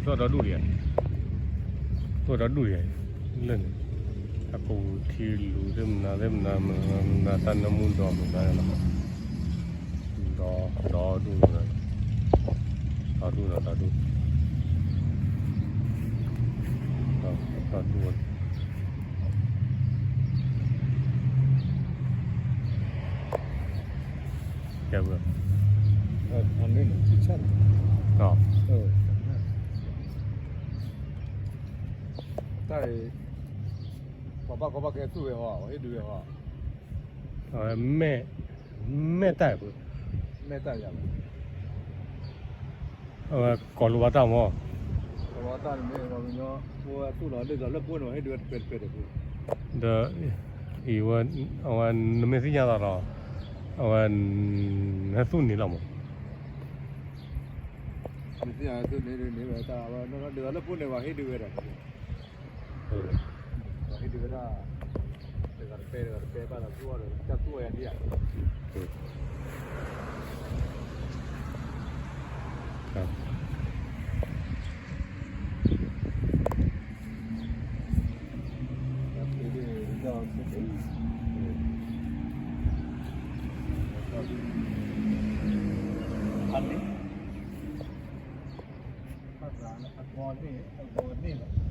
ဒီးဒူၣ်ဒံးဧါ, ဒီးဒူၣ်ဒံးဧါ, လၢန့ၣ်, အပူၤထံလူၤသ့ၣ်မနုၤသ့ၣ်မနုၤ မနုၤသးနၢမူဒီးမနုၤလီၤ, ဒီးဒူၣ်, ဒီးဒူၣ်, ဒီးဒူၣ်, ဒီးဒူၣ်, ကဲ, တၢ်အံၤ, ပှၤဘၣ်ကီဘၣ်ခဲသူၣ်ဝဲဟီ, ဟ့ၣ်ဒုးဝဲဟီ, အဝဲ, မဲာ်တၢ်, မဲာ်တၢ်, အဝဲကိးလိာ်ဘၣ်တၢ်မး, ကိးလိာ်ဘၣ်တၢ်န့ၣ်မ့ၢ်ပှၤကညီ, ပသူၣ်လီၤဒ်သိးလၢပှိၢ်န့ၣ် ဟ့ၣ်ဒုးဝဲတပဲတပဲတပဲ, ဒီး, အံၤဝဲ, အဝဲနမ့ၢ်သ့ၣ်ညါသးဒီး, အဝဲ, ဟဲသူၣ်န့ၣ်လီၤမး, မ့ၢ်သ့ၣ်ညါသူၣ်န့ၣ်န့ၣ်ဝဲတၢ်ဝဲ, ဒ်သိးလၢပှိၢ်န့ၣ် ပှၤဟ့ၣ်ဒုးဝဲဒီး ပှၤဟ့ၣ်ဒုးဝဲဒၣ်, တဂၤတပဲတဂၤတပဲဘၣ်ဒီးသူၣ်အီၤဒီးတၢ်သူၣ်အီၤယၤဒ်ဧါ, အဂီၤန့ၣ်, အဂီၤန့ၣ်လီၤ.